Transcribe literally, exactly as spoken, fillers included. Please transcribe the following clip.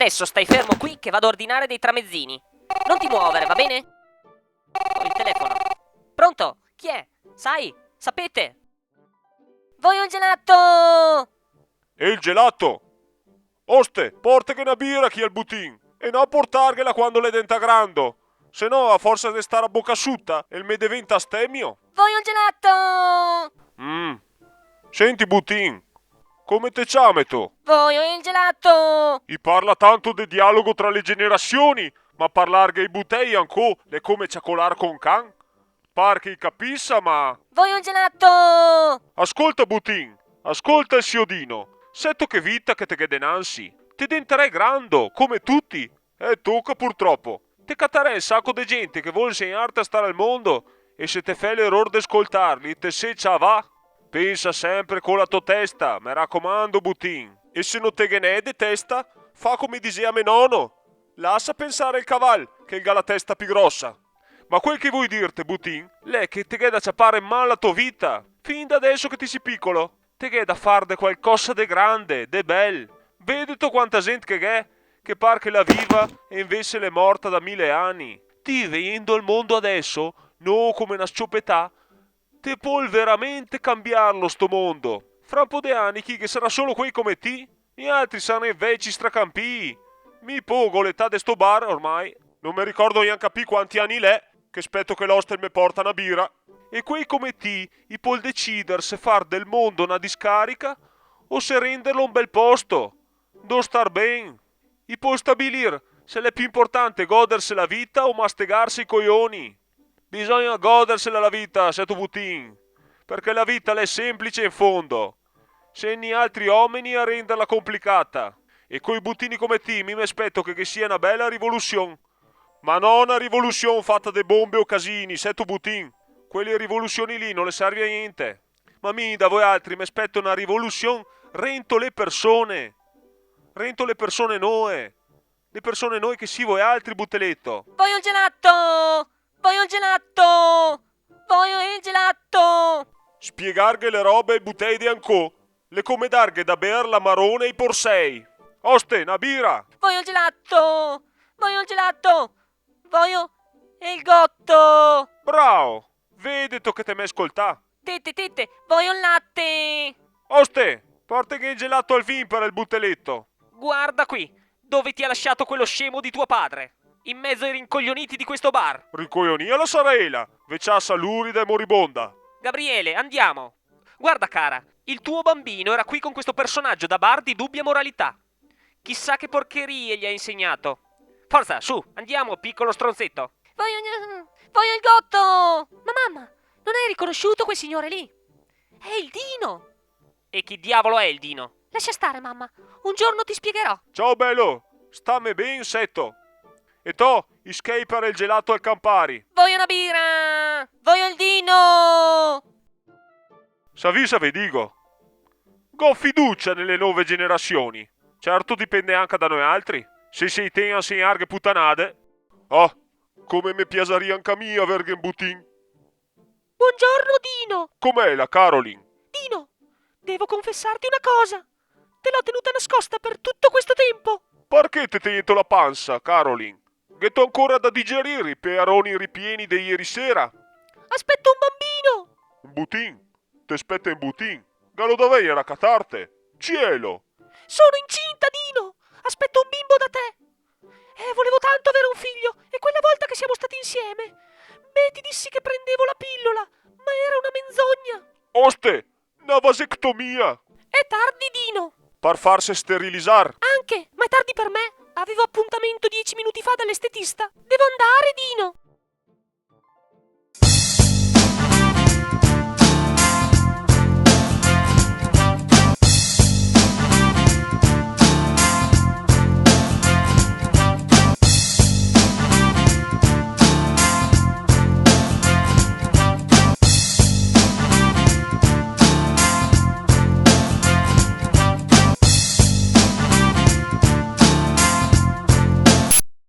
Adesso stai fermo qui che vado a ordinare dei tramezzini. Non ti muovere, va bene? Il telefono. Pronto? Chi è? Sai? Sapete? Vojo el gelato! E el gelato? Oste, porteghe na bira chi al butin, e no portarghela quando l'è dentà grando, se no, a forsa de star a boca suta, el me deventa astemio. Vojo el gelato! Mm. Senti, butin, come te ciameto? Vojo el gelato! I parla tanto de dialogo tra le generazioni, ma parlarghe ai butei ancò l'è come ciacolar con can. Par che i capisa, ma... Vojo el gelato! Ascolta, butin, ascolta el siodino. Seto che vita che te ghè denansi? Te dentarè grando, come tuti. E toca, purtropo. Te catarè un saco de gente che vol insegnarte a star al mondo, e se te fè l'eror de scoltarli, te sè ciavà. Pensa sempre co la to testa, me racomando, butin. E se no te ghe n'è de testa, fa come disea me nono. Lasa pensare el caval, che el ga la testa pi grosa. Ma quel che voi dirte, butin, l'è che te ghè da ciapare in man la to vita. Fin da deso che ti si picolo, te ghè da far de qualcosa de grande, de bel. Vedeto quanta zent che gh'è, che par che la viva e invese l'è morta da mile ani. Ti, vegnendo al mondo adeso, novo come na s-ciopetà, te pol veramente cambiarlo sto mondo. Fra un po' de ani chi ghe sarà solo quei come ti? Nialtri saremo veci stracampii. Mi po go l'età de sto bar ormai. No me ricordo gnanca pi quanti ani l'è, che speto che l'ostel me porta na bira. E quei come ti i pol decider se far del mondo na discarica o se renderlo un bel posto do star ben. I pol stabilir se l'è pi importante goderse la vita o mastegarse i coioni. Bisogna godersela la vita, seto butin, parché la vita l'è semplice in fondo. Sen nialtri omeni a renderla complicata. E coi butini come ti, mi me speto che ghe sia na bela rivolusion. Ma no na rivolusion fata de bombe o casini, seto butin. Quele rivolusioni lì no le serve a gnente. Ma mi, da voialtri, me speto na rivolusion rento le persone. Rento le persone noe. Le persone noe che sì voialtri, buteleto. Vojo el gelato! Vojo el gelato! Vojo el gelato! Spiegarghe le robe ai butei de ancò l'è come darghe da bear l'amarone ai porsei. Oste, na bira! Vojo el gelato! Vojo el gelato! Vojo el goto! Bravo! Vedeto che te me scoltà. Tete, tete, vojo el late! Oste, porteghe el gelato al vin par el buteleto. Guarda qui, dove ti ha lasciato quello scemo di tuo padre? In mezzo ai rincoglioniti di questo bar. Rincoglionìa la sarà ela, veciasa lurida e moribonda. Gabriele, andiamo. Guarda, cara, il tuo bambino era qui con questo personaggio da bar di dubbia moralità. Chissà che porcherie gli ha insegnato. Forza, su, andiamo, piccolo stronzetto. Vojo, vojo el goto! Ma mamma, non hai riconosciuto quel signore lì? È il Dino! E chi diavolo è il Dino? Lascia stare, mamma. Un giorno ti spiegherò. Ciao, belo. Stame ben, seto. E to, i schei par el gelato al Campari. Vojo na bira! Vojo el Dino! Savì sa ve digo? Go fiducia nele nove generasioni. Certo, dipende anca da noialtri. Se se i ten a insegnarghe putanade. Oh, come me piasaria anca mi averghe un butin. Buongiorno, Dino! Com'è la Caroline? Dino, devo confessarti una cosa. Te l'ho tenuta nascosta per tutto questo tempo. Parché te tegneto la pansa, Caroline? Gheto ancora da digerir i pearoni ripieni de ieri sera? Aspetto un bambino! Un butin? Te spete un butin? Galo da vegner a catarte? Cielo! Sono incinta, Dino! Aspetto un bimbo da te! Eh, volevo tanto avere un figlio, e quella volta che siamo stati insieme, beh, ti dissi che prendevo la pillola, ma era una menzogna! Oste! Na vasectomia! È tardi, Dino! Par farse sterilizar! Anche, ma è tardi per me! Avevo appuntamento dieci minuti fa dall'estetista! Devo andare, Dino!